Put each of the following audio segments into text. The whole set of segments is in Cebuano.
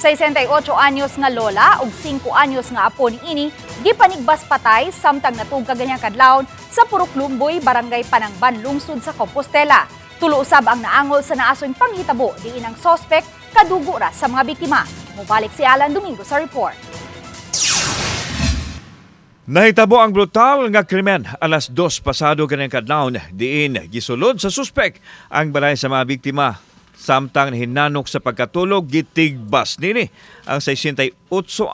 68 anyos nga lola ug 5 anyos nga apo niini gipanigbas patay samtang natug kaganihang kadlawon sa Purok Lumboy, Barangay Panangban, lungsod sa Compostela. Tulo usab ang naangol sa naasoy panghitabo diin ang sospek kadugo ra sa mga biktima. Mubalik si Alan Domingo sa report. Nahitabo ang brutal nga krimen alas 2 pasado kaning kadlawon diin gisulod sa suspek ang balay sa mga biktima samtang hinanok sa pagkatulog. Gitigbas nini ang 68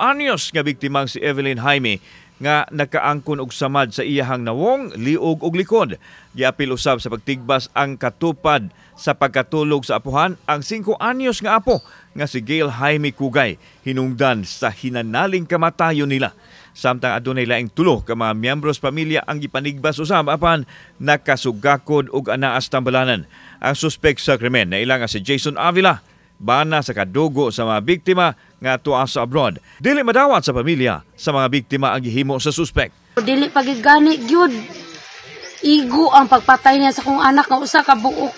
anyos nga biktimang si Evelyn Jaime nga nakaangkon og samad sa iyahang nawong, liog ug likod. Giapil usab sa pagtigbas ang katupad sa pagkatulog sa apuhan, ang 5 anyos nga apo nga si Gail Jaime Kugay, hinungdan sa hinanaling kamatayon nila. Samtang adunay laing tulo ka mga miyembros pamilya ang gipanigbas usab apan nakasugakod og anaas tambalanan. Ang suspek sa krimen na nga si Jason Avila, bana sa kadugo sa mga biktima nga tuwa sa abroad. Dili madawat sa pamilya sa mga biktima ang gihimo sa suspek. Dili pagigani gyud. Igo ang pagpatay niya sa kong anak nga usa ka buok.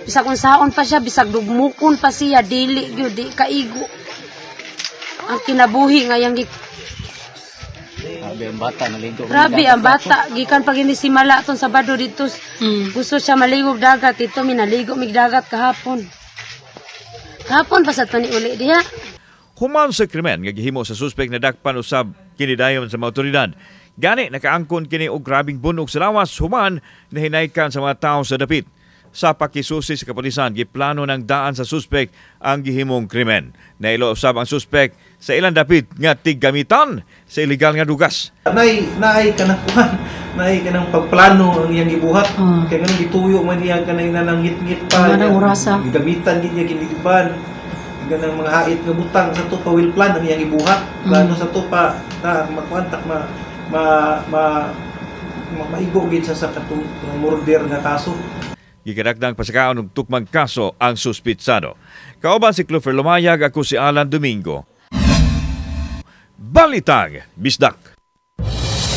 Bisag unsaon pa siya, bisag dugmukon pa siya, dili gyud, di kaigo. Ang kinabuhi nga yang Grabe ang bata, naligo. Grabe ang bata, gikan pag ini simala tong Sabado dito. Gusto siya maligo og dagat dito, minaligo mig dagat kahapon. Kahapon pa sa to ni uli diha. Human sa krimen nga gihimo sa suspek, nadakpan usab kini dayon sa mga otoridad. Gani nakaangkon kini og grabing bunog sa lawas human nahinaykan sa mga tao sa dapit. Sa pakisusi sa kapulisan, giplano ng daan sa suspek ang gihimong krimen. Nailo usab ang suspek sa ilang dapit nga tiggamitan sa illegal nga dugas. Naay kanang kuan, naay kanang pagplano ang iyang gibuhat. Kay nganong gituyo man niya kanang nanangit-ngit pa. Nga nang orasa. Gigamitan gid niya giniban. Ganang mga hait nga butang sa to pa will plan ang iyang gibuhat. Plano sa to pa na makuan tak ma ma ma, ma maigo gid sa katong murder nga kaso. Gikarakdang pasakaon og tukmang kaso ang suspitsado. Kauban si Clover Lumayag, ako si Alan Domingo. Balitang Bisdak.